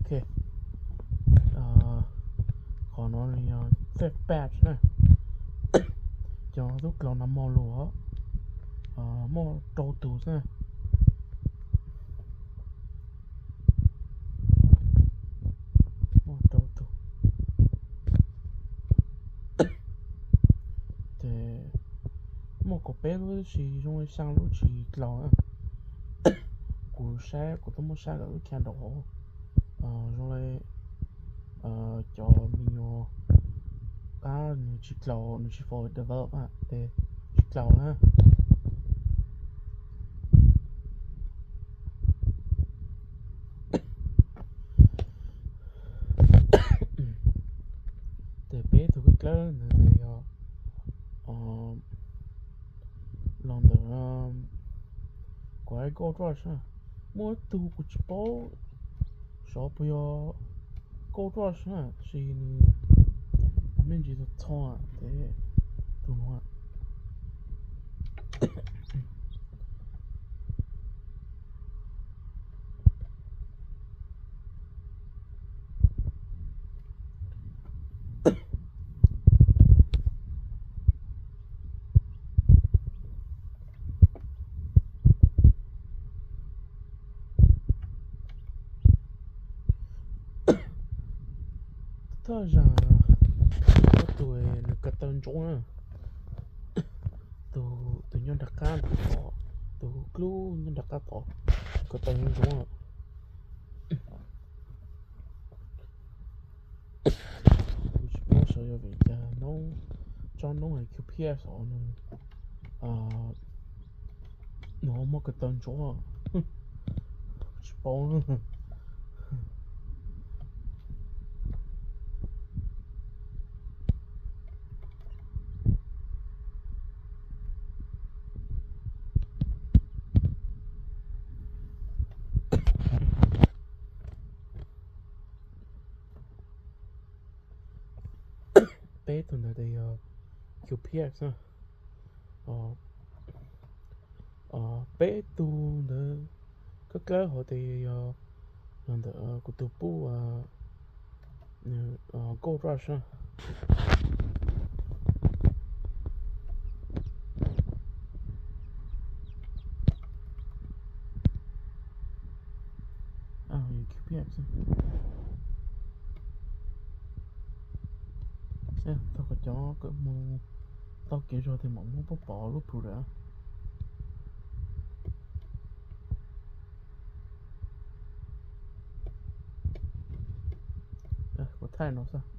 Ok, qhov no nws yog first batch na, cov tub klaus no muaj lus, muaj rau tus xwb, muaj rau tus. Ces muaj kaum peb lub tib si, zoo li xyaa lub tsis klaus na. Kuv saib, kuv twb muab saib lawm lub chaw nraum hauv, zoo li cov me nyuam qab nws tsis klaus, nws tsis fully develop ces tsis klaus na. Ces peb tug kab dlawb ntawd ces yog los ntawm, kuv hais Gold Rush na, muaj ib tug kuv tsis paub xyov puas yog Gold Rush na, tab sis nws me ntsis txho txho ces tus no Thawj zaug muaj tus nws ko taw ntsuav na, tus nyob nram qab tod, tus klub nyob nram qab tod, ko taw ntsuav. Kuv tsis paub xyov yog vim cas noob, tsob noob hais Q P S os, nws muaj ko taw ntsuav, tsis paub. Peb tug ntawd ces yog Q P S na. Peb tug ntawd kab dlawb hauv ces yog los ntawm kuv tus pub Gold Rush na. Q P S, tau kom cov kawm mus tau kev zog ces mam muab pub pov lub pus lawm. Kuv thaij no xwb.